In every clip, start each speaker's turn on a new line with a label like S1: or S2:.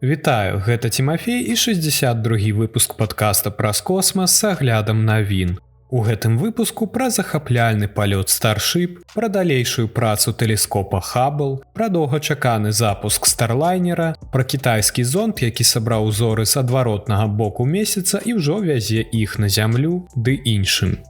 S1: Вітаю, гэта Тимофей і 62 выпуск подкаста праз космас с аглядам навін. У гэтым выпуску пра захапляльны палёт Starship, пра далейшую працу тэлескопа Хаббл, пра доўгачаканы запуск Старлайнера, пра кітайскі зонд, які сабраў узоры з адваротнага боку месяца і ўжо вязе іх на зямлю, ды іншым.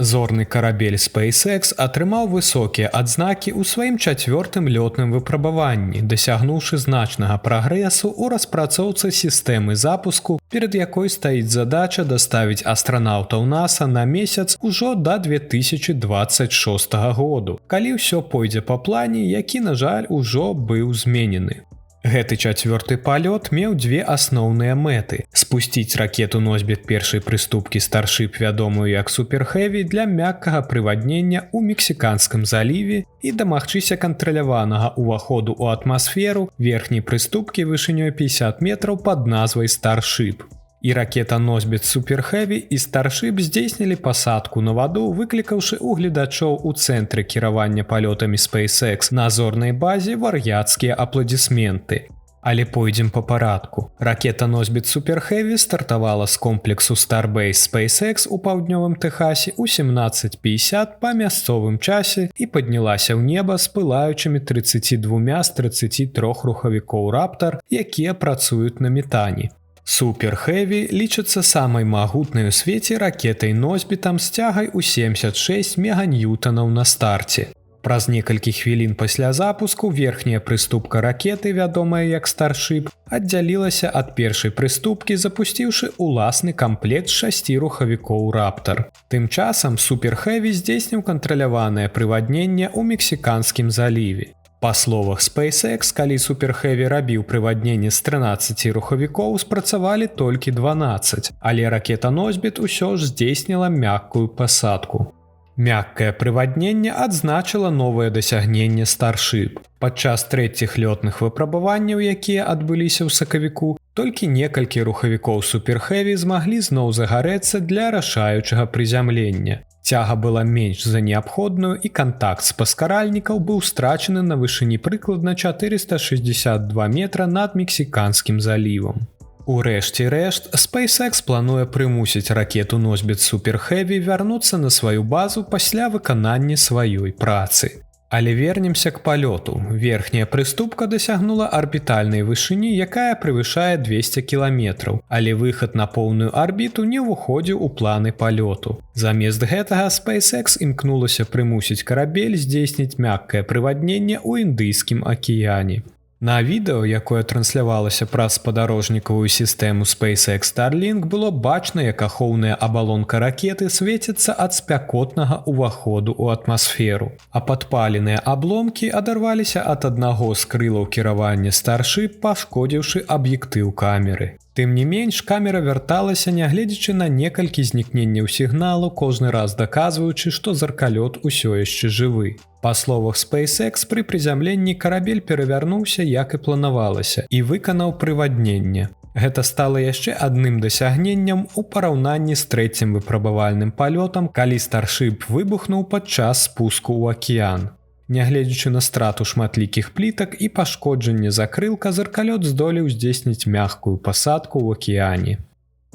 S1: Зорны карабель SpaceX атрымаў высокія адзнакі ў сваім чацвёртым лётным выпрабаванні, дасягнуўшы значнага прагрэсу ў распрацоўцы сістэмы запуску, перад якой стаіць задача даставіць астранаўтаў НАСА на месяц ужо да 2026 году, калі ўсё пойдзе па плане, які, на жаль, ужо быў зменены. Гэты чацвёрты палёт меў дзве асноўныя мэты: спусціць ракету носьбіт першай прыступкі Starship, вядомую як Суперхэві, для мяккага прываднення ў Мексіканскім заліве і дамагчыся кантраляванага ўваходу ў атмасферу верхняй прыступкі вышынёй 50 метраў пад назвай Starship. І ракета носьбіт Суперхэві і Starship здзейснілі пасадку на ваду, выклікаўшы ў гледачоў у цэнтры кіравання палётамі SpaceX на зорнай базе вар'яцкія апладысменты. Але пойдзем па парадку. Ракета носьбіт Суперхэві стартавала з комплексу Starbase SpaceX у паўднёвым Тэхасе ў 17:50 па мясцовым часе і паднялася ў неба з пылаючымі 32 з 33 рухавікоў Раптор, якія працуюць на метане. Суперхэві лічыцца самай магутнай у свеце ракетай носьбітам з цягай у 76 меганьютанаў на старце. Праз некалькі хвілін пасля запуску верхняя прыступка ракеты, вядомая як Starship, аддзялілася ад першай прыступкі, запусціўшы ўласны камплект шасці рухавікоў Раптор. Тым часам Суперхэві здзейсніў кантраляванае прывадненне ў Мексіканскім заліве. Па словах SpaceX, калі Суперхэві рабіў прывадненне з 13 рухавікоў, спрацавалі толькі 12, але ракета-носьбіт усё ж здзейсніла мяккую пасадку. Мяккае прывадненне адзначыла новае дасягненне Starship. Падчас трэціх лётных выпрабаванняў, якія адбыліся ў сакавіку, толькі некалькі рухавікоў Суперхэві змаглі зноў загарэцца для рашаючага прызямлення. Цяга была менш за неабходную, і кантакт з паскаральнікаў быў страчаны на вышыні прыкладна 462 метра над Мексіканскім залівам. Урэшце рэшт, SpaceX плануе прымусіць ракету носьбіт Суперхэві вярнуцца на сваю базу пасля выканання сваёй працы. Але вернемся к палёту. Верхняя прыступка дасягнула арбітальнай вышыні, якая прывышае 200 кіламетраў, але выхад на поўную арбіту не ўваходзіў у планы палёту. Замест гэтага SpaceX імкнулася прымусіць карабель здзейсніць мяккае прывадненне ў Індыйскім акіяне. На відэо, якое транслявалася праз спадарожнікавую сістэму SpaceX Starlink, было бачна, як ахоўная абалонка ракеты свеціцца ад спякотнага ўваходу ў атмасферу. А падпаленыя абломкі адарваліся ад аднаго з крылаў кіравання Starship, пашкодзіўшы аб'ектыў камеры. Тым не менш, камера вярталася, нягледзячы на некалькі знікненняў сігналу, кожны раз даказваючы, што заркалёт усё яшчэ жывы. Па словах SpaceX, пры прызямленні карабель перавярнуўся, як і планавалася, і выканаў прывадненне. Гэта стала яшчэ адным дасягненнем у параўнанні з трэцім выпрабавальным палётам, калі Starship выбухнуў падчас спуску ў акіян. Нягледзячы на страту шматлікіх плітак і пашкоджанне закрылка, зеркалёт здолеў здзейсніць мягкую пасадку ў акіяне.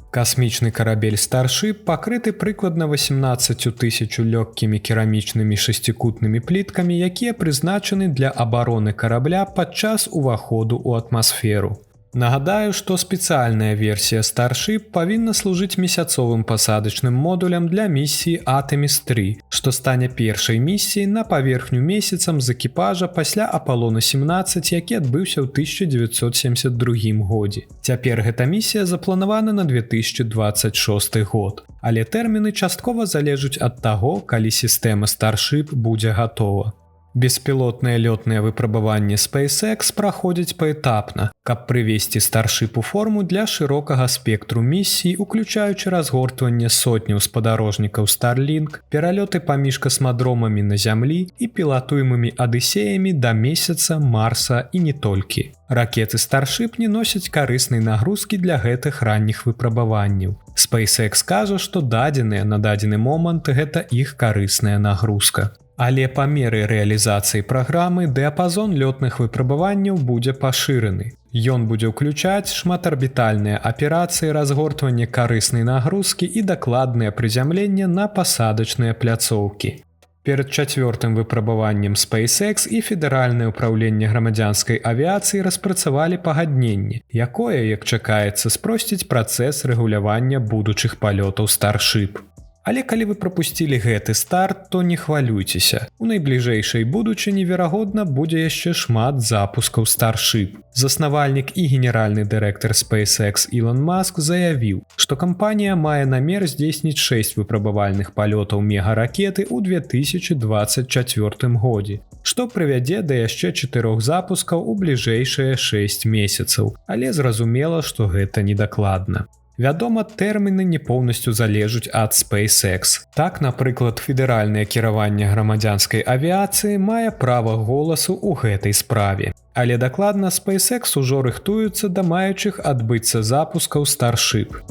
S1: Касмічны карабель Starship пакрыты прыкладна 18 тысяч лёгкімі керамічнымі шасцікутнымі пліткамі, якія прызначаны для абароны карабля падчас уваходу ў атмасферу. Нагадаю, што спецыяльная версія Starship павінна служыць месяцовым пасадачным модулем для місіі Artemis 3, што стане першай місіяй на паверхню месяцам з экіпажа пасля Аполлона 17, які адбыўся ў 1972 годзе. Цяпер гэта місія запланавана на 2026 год, але тэрміны часткова залежаць ад таго, калі сістэма Starship будзе гатова. Беспілотныя лётныя выпрабаванні SpaceX праходзяць паэтапна, каб прывесці Starship у форму для шырокага спектру місій, уключаючы разгортванне сотняў спадарожнікаў Starlink, пералёты паміж касмадромамі на Зямлі і пілатуемымі Адысеямі да Месяца, Марса і не толькі. Ракеты Starship не носяць карыснай нагрузкі для гэтых ранніх выпрабаванняў. SpaceX кажа, што дадзеныя на дадзены момант гэта іх карысная нагрузка. Але па меры рэалізацыі праграмы дыапазон лётных выпрабаванняў будзе пашыраны. Ён будзе ўключаць шматарбітальныя аперацыі разгортвання карыснай нагрузкі і дакладнае прызямленне на пасадачныя пляцоўкі. Перад чацвёртым выпрабаваннем SpaceX і Федэральнае ўпраўленне грамадзянскай авіяцыі распрацавалі пагадненне, якое, як чакаецца, спросціць працэс рэгулявання будучых палётаў Starship. Але калі вы прапусцілі гэты старт, то не хвалюйцеся. У найбліжэйшай будучыні, верагодна, будзе яшчэ шмат запускаў Starship. Заснавальнік і генеральны дырэктар SpaceX Ілон Маск заявіў, што кампанія мае намер здзейсніць 6 выпрабавальных палётаў мегаракеты ў 2024 годзе, што прывядзе да яшчэ чатырох запускаў у бліжэйшыя 6 месяцаў. Але зразумела, што гэта недакладна. Вядома, тэрміны не поўнасцю залежаць ад SpaceX. Так, напрыклад, федэральнае кіраванне грамадзянскай авіяцыі мае права голасу ў гэтай справе. Але дакладна SpaceX ужо рыхтуюцца да маючых адбыцца запускаў Starship.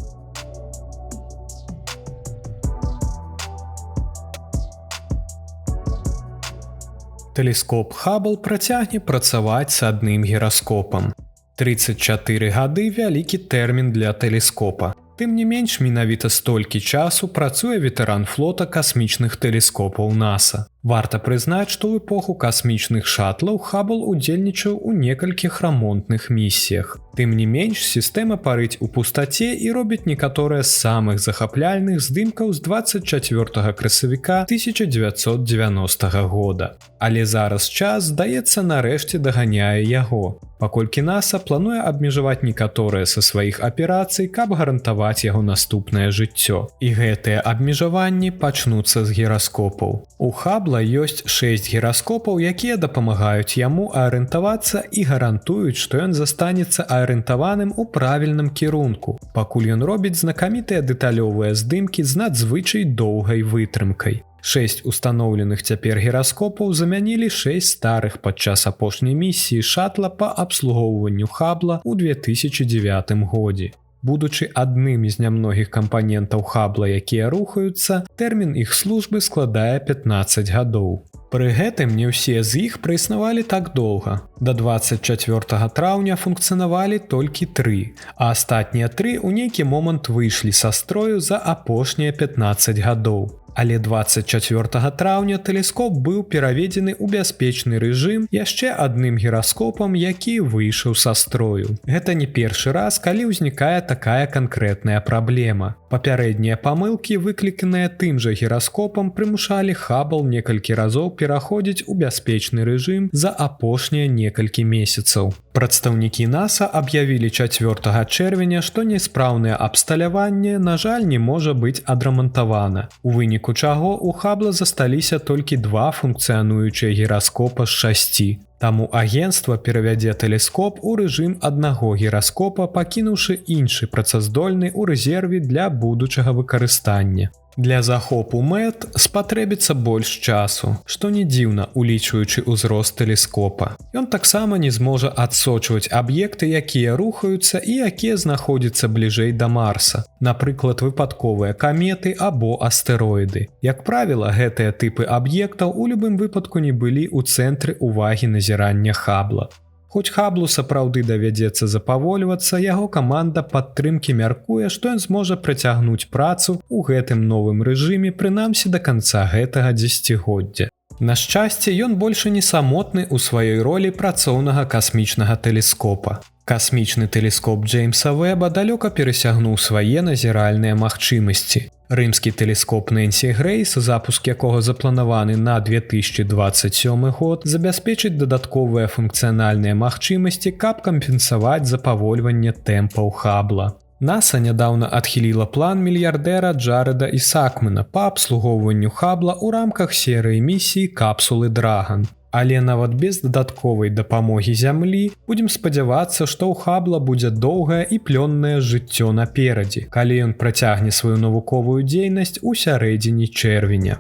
S1: Тэлескоп Хабл працягне працаваць з адным гіраскопам. 34 гады вялікі тэрмін для тэлескопа. Тым не менш, менавіта столькі часу працуе ветэран флота касмічных тэлескопаў НАСА. Варта прызнаць, што ў эпоху касмічных шатлаў Хабл удзельнічаў у некалькіх рамонтных місіях. Тым не менш, сістэма парыць у пустаце і робіць некаторыя з самых захапляльных здымкаў з 24 красавіка 1990 года. Але зараз час, здаецца, нарэшце даганяе яго, паколькі НАСА плануе абмежаваць некаторыя са сваіх аперацый, каб гарантаваць яго наступнае жыццё. І гэтыя абмежаванні пачнуцца з гіраскопаў. У Хабла ёсць 6 гіраскопаў, якія дапамагаюць яму арыентавацца і гарантуюць, што ён застанецца арыентаваным у правільным кірунку, пакуль ён робіць знакамітыя дэталёвыя здымкі з надзвычай доўгай вытрымкай. 6 устаноўленых цяпер гіраскопаў замянілі 6 старых падчас апошняй місіі шатла па абслугоўванню Хабла ў 2009 годзе. Будучы адным з нямногіх кампанентаў Хабла, якія рухаюцца, тэрмін іх службы складае 15 гадоў. Пры гэтым не ўсе з іх праіснавалі так доўга. Да 24 траўня функцыянавалі толькі тры, а астатнія тры ў нейкі момант выйшлі са строю за апошнія 15 гадоў. Але 24 траўня тэлескоп быў пераведзены ў бяспечны рэжым яшчэ адным гіраскопам, які выйшаў са строю. Гэта не першы раз, калі ўзнікае такая канкрэтная праблема. Папярэднія памылкі, выкліканыя тым жа гіраскопам, прымушалі Хабл некалькі разоў пераходзіць у бяспечны рэжым за апошнія некалькі месяцаў. Прадстаўнікі НАСА аб'явілі 4 чэрвеня, што няспраўнае абсталяванне, на жаль, не можа быць адрамантавана. У выніку чаго у Хабла засталіся толькі два функцыянуючыя гіраскопа з 6. Таму агенцтва перавядзе тэлескоп у рэжым аднаго гіраскопа, пакінуўшы іншы працаздольны ў рэзерве для будучага выкарыстання. Для захопу мэт спатрэбіцца больш часу, што не дзіўна, улічваючы ўзрост тэлескопа. Ён таксама не зможа адсочваць аб'екты, якія рухаюцца і якія знаходзяцца бліжэй да Марса, напрыклад, выпадковыя каметы або астэроіды. Як правіла, гэтыя тыпы аб'ектаў у любым выпадку не былі ў цэнтры увагі назірання Хабла. Хоць Хаблу сапраўды давядзецца запавольвацца, яго каманда падтрымкі мяркуе, што ён зможа працягнуць працу ў гэтым новым рэжыме прынамсі да канца гэтага дзесяцігоддзя. На шчасце, ён больше не самотны ў сваёй ролі працоўнага касмічнага тэлескопа. Касмічны тэлескоп Джеймса Вэба далёка перасягнуў свае назіральныя магчымасці. Рымскі тэлескоп Нэнсі Грэйс, запуск якога запланаваны на 2027 год, забяспечыць дадатковыя функцыянальныя магчымасці, каб кампенсаваць запавольванне тэмпаў Хабла. НАСА нядаўна адхіліла план мільярдэра Джареда Ісакмана па абслугоўванню Хабла ў рамках серыі місій капсулы Драган. Але нават без дадатковай дапамогі зямлі будзем спадзявацца, што ў Хабла будзе доўгае і плённае жыццё наперадзе, калі ён працягне сваю навуковую дзейнасць у сярэдзіне чэрвеня.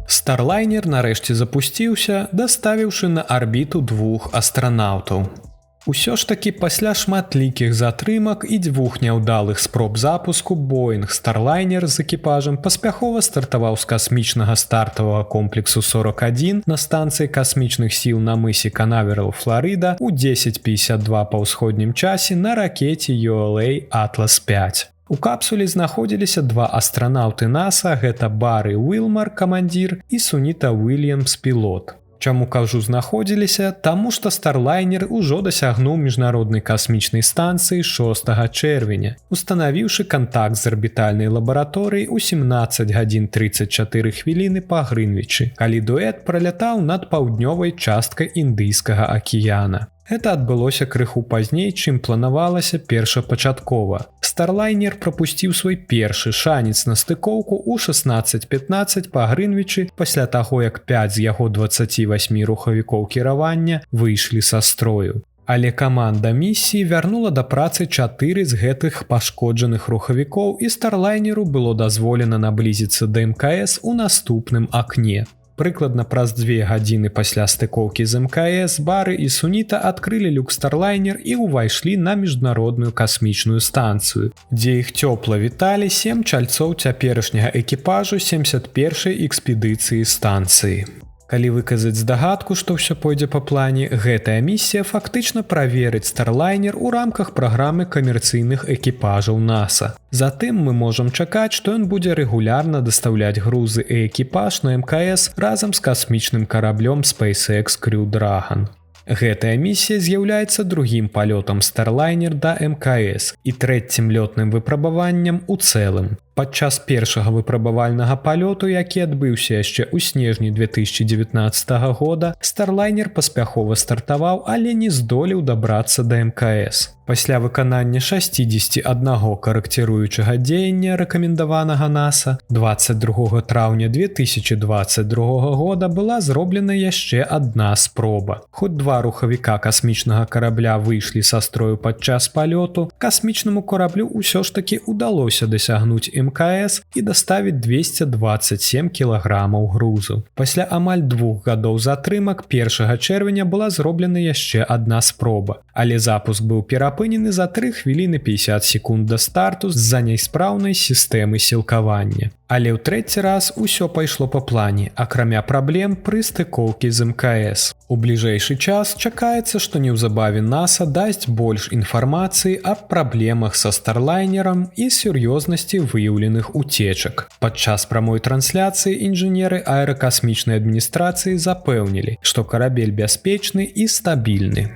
S1: Старлайнер нарэшце запусціўся, даставіўшы на арбіту двух астранаўтаў. Усё ж такі пасля шматлікіх затрымак і дзвюх няўдалых спроб запуску Боинг Старлайнер з экіпажам паспяхова стартаваў з касмічнага стартавага комплексу 41 на станцыі касмічных сіл на мысе Канаверал, Фларыда ў 10:52 па ўсходнім часе на ракете ULA Atlas 5. У капсуле знаходзіліся два астранаўты НАСА, гэта Бары Уилмар, камандзір, і Суніта Уильямс, пілот. Чаму кажу знаходзіліся, таму што Старлайнер ужо дасягнуў міжнароднай касмічнай станцыі 6 чэрвеня, устанавіўшы кантакт з арбітальнай лабараторыяй у 17 гадзін 34 хвіліны па Грынвічы, калі дуэт пралятаў над паўднёвай часткай Індыйскага акіяна. Гэта адбылося крыху пазней, чым планавалася першапачаткова. Старлайнер прапусціў свой першы шанец на стыкоўку ў 16:15 па Грынвічы пасля таго, як 5 з яго 28 рухавікоў кіравання выйшлі са строю. Але каманда місіі вярнула да працы 4 з гэтых пашкоджаных рухавікоў, і Старлайнеру было дазволена наблізіцца да МКС у наступным акне. Прыкладна праз 2 гадзіны пасля стыкоўкі з МКС Бары і Суніта адкрылі люк Старлайнер і ўвайшлі на міжнародную касмічную станцыю, дзе іх цёпла віталі 7 чальцоў цяперашняга экіпажу 71-й экспедыцыі станцыі. Калі выказаць здагадку, што ўсё пойдзе па плане, гэтая місія фактычна праверыць Старлайнер у рамках праграмы камерцыйных экіпажаў НАСА. Затым мы можам чакаць, што ён будзе рэгулярна дастаўляць грузы і экіпаж на МКС разам з касмічным караблём SpaceX Crew Dragon. Гэтая місія з'яўляецца другім палётам Старлайнер да МКС і трэцім лётным выпрабаваннем у цэлым. Падчас першага выпрабавальнага палёту, які адбыўся яшчэ ў снежні 2019 года, Старлайнер паспяхова стартаваў, але не здолеў дабрацца да МКС. Пасля выканання 61 карэкціруючага дзеяння, рэкамендаванага НАСА, 22 траўня 2022 года была зроблена яшчэ адна спроба. Хоць два рухавіка касмічнага карабля выйшлі са строю падчас палёту, касмічнаму караблю ўсё ж такі ўдалося дасягнуць МКС і даставіць 227 кілаграмаў грузу. Пасля амаль 2 гадоў затрымак 1 чэрвеня была зроблена яшчэ адна спроба, але запуск быў перапынены за 3 хвіліны 50 секунд да старту з-за няспраўнай сістэмы сілкавання. Але ў трэці раз усё пайшло па плане, акрамя праблем пры стыкоўкі з МКС. У бліжэйшы час чакаецца, што неўзабаве НАСА дасць больш інфармацыі аб праблемах са Старлайнерам і сур'ёзнасці выяўленых уцечак. Падчас прамой трансляцыі інжынеры аэракасмічнай адміністрацыі запэўнілі, што карабель бяспечны і стабільны.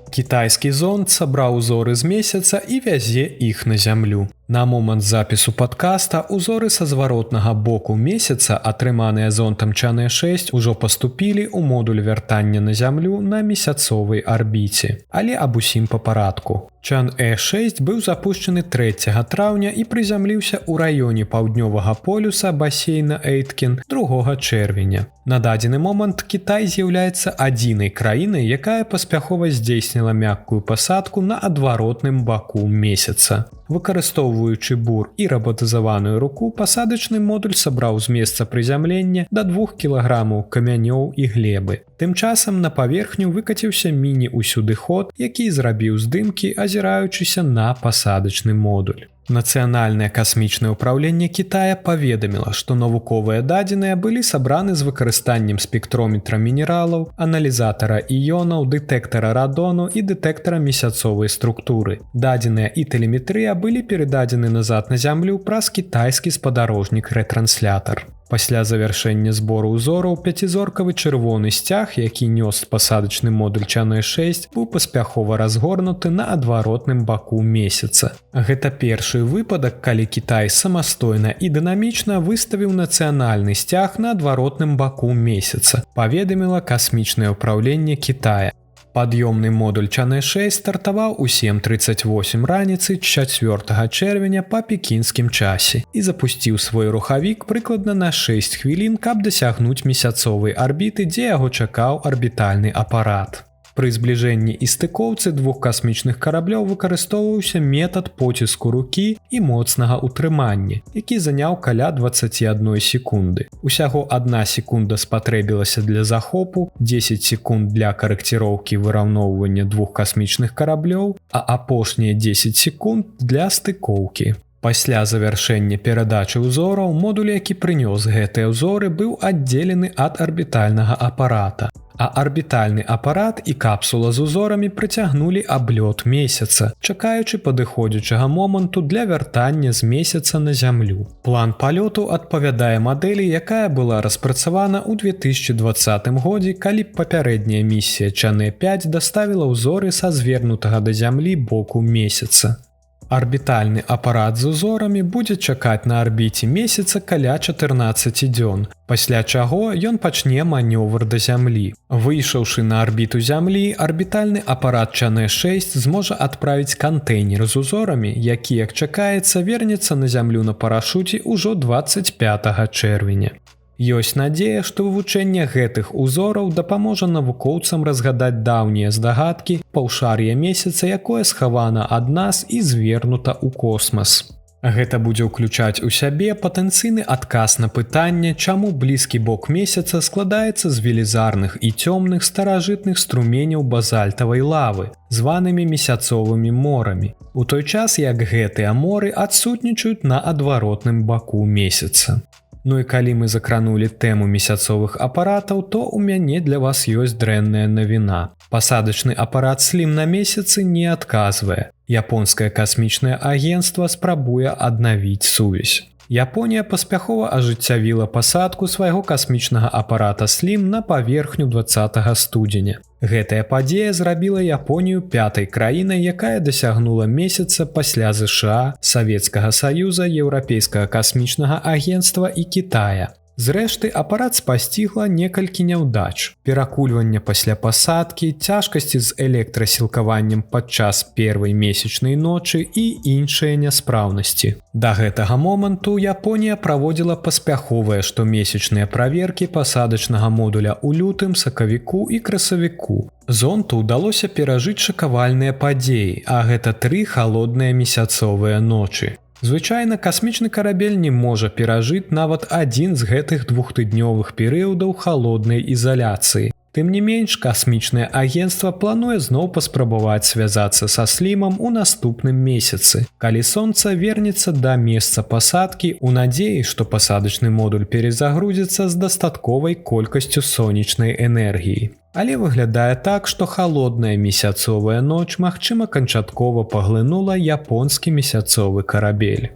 S1: Кітайскі зонд сабраў узоры з месяца і вязе іх на зямлю. На момант запісу падкаста узоры са зваротнага боку месяца, атрыманыя зондам Чанэ-6, ужо паступілі ў модуль вяртання на зямлю на месяцовай арбіце. Але аб усім па парадку. Чанэ-6 быў запущены 3 траўня і прызямліўся ў раёне паўднёвага полюса басейна Эйткін 2 чэрвеня. На дадзены момант Кітай з'яўляецца адзінай краінай, якая паспяхова здзейсніла мяккую пасадку на адваротным баку месяца. Выкарыстоўваючы бур і роботызаваную руку, пасадачны модуль сабраў з месца прызямлення да 2 кілаграмаў камянёў і глебы. Тым часам на паверхню выкаціўся міні-усюдыход, які зрабіў здымкі, азіраючыся на пасадачны модуль. Нацыянальнае касмічнае ўпраўленне Кітая паведаміла, што навуковыя дадзеныя былі сабраны з выкарыстаннем спектрометра мінералаў, аналізатара іёнаў, дэтэктара радону і дэтэктара месяцовай структуры. Дадзеныя і тэлеметрыя былі перададзены назад на зямлю праз кітайскі спадарожнік-рэтранслятар. Пасля завяршэння збору ўзораў пяцізоркавы чырвоны сцяг, які нёс пасадачны модуль Чанэ-6, быў паспяхова разгорнуты на адваротным баку месяца. Гэта першы выпадак, калі Кітай самастойна і дынамічна выставіў нацыянальны сцяг на адваротным баку месяца, паведаміла касмічнае ўпраўленне Кітая. Пад'ёмны модуль Чанэ-6 стартаваў у 7:38 раніцы 4 чэрвеня па пекінскім часе і запусціў свой рухавік прыкладна на 6 хвілін, каб дасягнуць месяцовай арбіты, дзе яго чакаў арбітальны апарат. Пры збліжэнні і стыкоўцы двух касмічных караблёў выкарыстоўваўся метад поціску рукі і моцнага ўтрымання, які заняў каля 21 секунды. Усяго 1 секунда спатрэбілася для захопу, 10 секунд для карэкціроўкі выраўноўвання двух касмічных караблёў, а апошнія 10 секунд для стыкоўкі. Пасля завяршэння перадачы ўзораў модуль, які прынёс гэтыя ўзоры, быў аддзелены ад арбітальнага апарата. А арбітальны апарат і капсула з узорамі прыцягнулі аблёт месяца, чакаючы падыходзячага моманту для вяртання з месяца на Зямлю. План палёту адпавядае мадэлі, якая была распрацавана ў 2020 годзе, калі папярэдняя місія Чанэ-5 даставіла ўзоры са звернутага да Зямлі боку месяца. Арбітальны апарат з узорамі будзе чакаць на арбіце месяца каля 14 дзён, пасля чаго ён пачне манёвр да Зямлі. Выйшаўшы на арбіту Зямлі, арбітальны апарат Чанэ-6 зможа адправіць кантэйнер з узорамі, які, як чакаецца, вернецца на Зямлю на парашуце ўжо 25 чэрвеня. Ёсць надзея, што вывучэнне гэтых узораў дапаможа навукоўцам разгадаць даўнія здагадкі паўшар'я месяца, якое схавана ад нас і звернута ў космас. Гэта будзе ўключаць у сябе патэнцыйны адказ на пытанне, чаму блізкі бок месяца складаецца з велізарных і цёмных старажытных струменяў базальтавай лавы, званымі месяцовымі морамі, у той час як гэтыя моры адсутнічаюць на адваротным баку месяца. Ну і калі мы закранулі тэму месяцовых апаратаў, то ў мяне для вас ёсць дрэнная навіна. Пасадачны апарат Слім на месяцы не адказвае. Японскае касмічнае агенцтва спрабуе аднавіць сувязь. Японія паспяхова ажыццявіла пасадку свайго касмічнага апарата Слім на паверхню 20 студзеня. Гэтая падзея зрабіла Японію пятай краінай, якая дасягнула месяца пасля ЗША, Савецкага Саюза, Еўрапейскага касмічнага агенцтва і Кітая. Зрэшты, апарат спасцігла некалькі няўдач. Перакульванне пасля пасадкі, цяжкасці з электрасілкаваннем падчас первай месячнай ночы і іншыя няспраўнасці. Да гэтага моманту Японія праводзіла паспяховыя штомесячныя праверкі пасадачнага модуля ў лютым, сакавіку і красавіку. Зонту ўдалося перажыць шакавальныя падзеі, а гэта тры халодныя месяцовыя ночы. Звычайна касмічны карабель не можа перажыць нават адзін з гэтых двухтыднёвых перыядаў халоднай ізаляцыі. Тым не менш, касмічнае агенцтва плануе зноў паспрабаваць связацца са Слімам у наступным месяцы, калі Сонца вернецца да месца пасадкі ў надзеі, што пасадачны модуль перазагрузіцца з дастатковай колькасцю сонечнай энергіі. Але выглядае так, што халодная месяцовая ноч, магчыма, канчаткова паглынула японскі месяцовы карабель.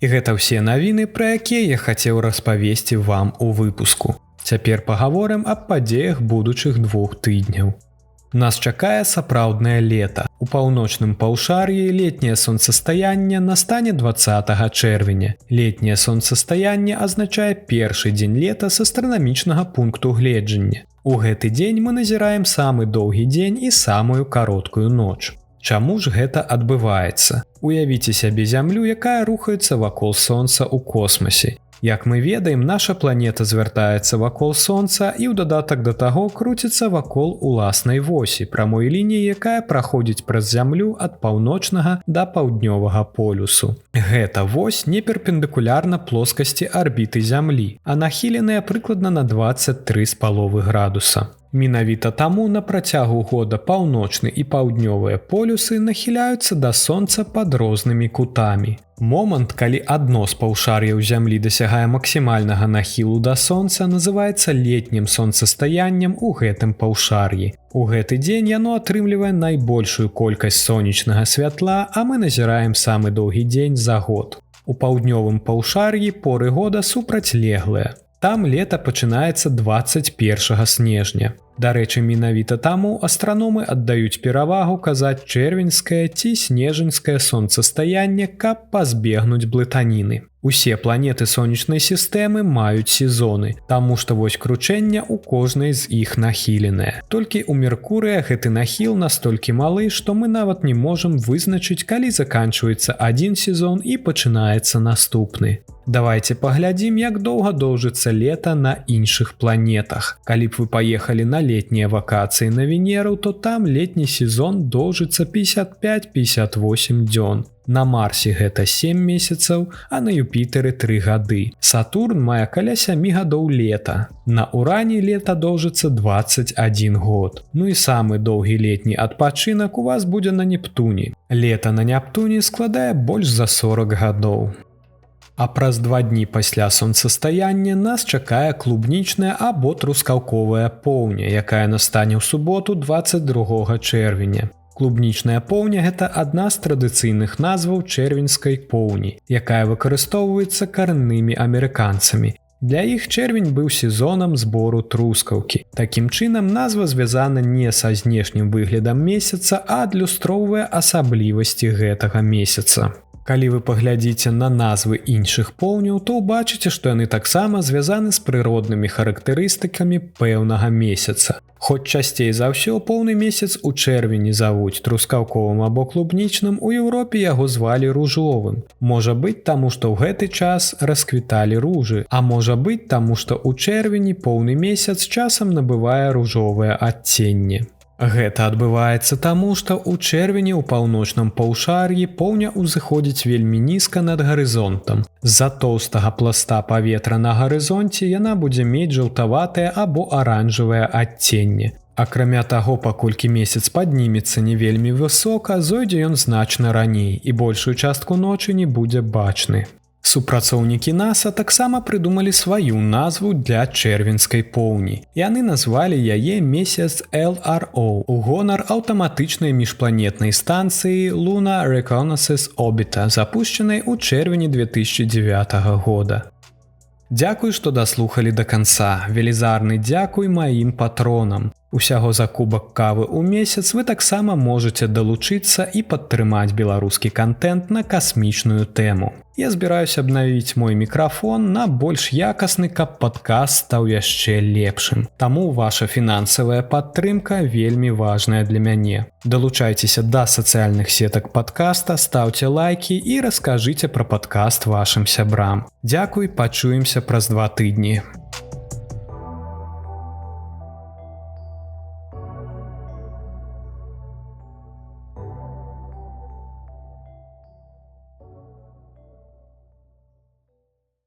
S1: І гэта ўсе навіны, пра якія я хацеў распавесці вам у выпуску. Цяпер пагаворым аб падзеях будучых двух тыдняў. Нас чакае сапраўднае лета. У паўночным паўшар'і летняе сонцастаянне настане 20 чэрвеня. Летняе сонцастаянне азначае першы дзень лета з астранамічнага пункту гледжання. У гэты дзень мы назіраем самы доўгі дзень і самую кароткую ноч. Чаму ж гэта адбываецца? Уявіце сябе Зямлю, якая рухаецца вакол Сонца ў космасе. Як мы ведаем, наша планета звяртаецца вакол Сонца і ў дадатак да таго круціцца вакол уласнай восі, прамой лініі, якая праходзіць праз Зямлю ад паўночнага да паўднёвага полюсу. Гэта вось не перпендыкулярна плоскасці арбіты Зямлі, а нахіленая прыкладна на 23,5 градуса. Менавіта таму на працягу года паўночны і паўднёвыя полюсы нахіляюцца да сонца пад рознымі кутамі. Момант, калі адно з паўшар'яў зямлі дасягае максімальнага нахілу да сонца, называецца летнім сонцастаяннем у гэтым паўшар'і. У гэты дзень яно атрымлівае найбольшую колькасць сонечнага святла, а мы назіраем самы доўгі дзень за год. У паўднёвым паўшар'і поры года супрацьлеглыя. Там лета пачынаецца 21 снежня. Дарэчы, менавіта таму астраномы аддаюць перавагу казаць чэрвеньскае ці снежаньскае сонцастаянне, каб пазбегнуць блытаніны. Усе планеты сонечнай сістэмы маюць сезоны, таму што вось кручэння ў кожнай з іх нахіленая. Толькі ў Меркурыя гэты нахіл настолькі малы, што мы нават не можам вызначыць, калі заканчваецца адзін сезон і пачынаецца наступны. Давайте паглядзім, як доўга доўжыцца лета на іншых планетах. Калі б вы паехалі на летнія вакацыі на Венеру, то там летні сезон доўжыцца 55-58 дзён. На Марсе гэта 7 месяцаў, а на Юпітары 3 гады. Сатурн мае каля 7 гадоў лета. На Урані лета доўжыцца 21 год. Ну і самы доўгі летні адпачынак у вас будзе на Нептуне. Лета на Нептуне складае больш за 40 гадоў. А праз 2 дні пасля сонцастаяння нас чакае клубнічная або трускаўковая поўня, якая настане ў суботу 22 чэрвеня. Клубнічная поўня гэта адна з традыцыйных назваў чэрвеньскай поўні, якая выкарыстоўваецца карэннымі амерыканцамі. Для іх чэрвень быў сезонам збору трускаўкі. Такім чынам, назва звязана не са знешнім выглядам месяца, а адлюстроўвае асаблівасці гэтага месяца. Калі вы паглядзіце на назвы іншых поўняў, то ўбачыце, што яны таксама звязаны з прыроднымі характарыстыкамі пэўнага месяца. Хоць часцей за ўсё поўны месяц у чэрвені завуць трускаўковым або клубнічным, у Еўропе яго звалі ружовым. Можа быць, таму што ў гэты час расквіталі ружы, а можа быць, таму што ў чэрвені поўны месяц часам набывае ружовае адценне. Гэта адбываецца таму, што ў чэрвені ў паўночным паўшар'і поўня ўзыходзіць вельмі нізка над гарызонтам. З-за тоўстага пласта паветра на гарызонце яна будзе мець жаўтаватае або аранжавае адценне. Акрамя таго, паколькі месяц паднімецца не вельмі высока, зойдзе ён значна раней і большую частку ночы не будзе бачны. Супрацоўнікі НАСА таксама прыдумалі сваю назву для чэрвеньскай поўні. Яны назвалі яе месяц LRO у гонар аўтаматычнай міжпланетнай станцыі Lunar Reconnaissance Orbiter, запущенай у чэрвені 2009 года. Дзякуй, што даслухалі да канца. Велізарны дзякуй маім патронам. Усяго за кубак кавы ў месяц вы таксама можаце далучыцца і падтрымаць беларускі кантэнт на касмічную тэму. Я збіраюся абнавіць мой мікрафон на больш якасны, каб падкаст стаў яшчэ лепшым. Таму ваша фінансавая падтрымка вельмі важная для мяне. Далучайцеся да сацыяльных сетак падкаста, стаўце лайкі і раскажыце пра падкаст вашым сябрам. Дзякуй, пачуемся праз 2 тыдні.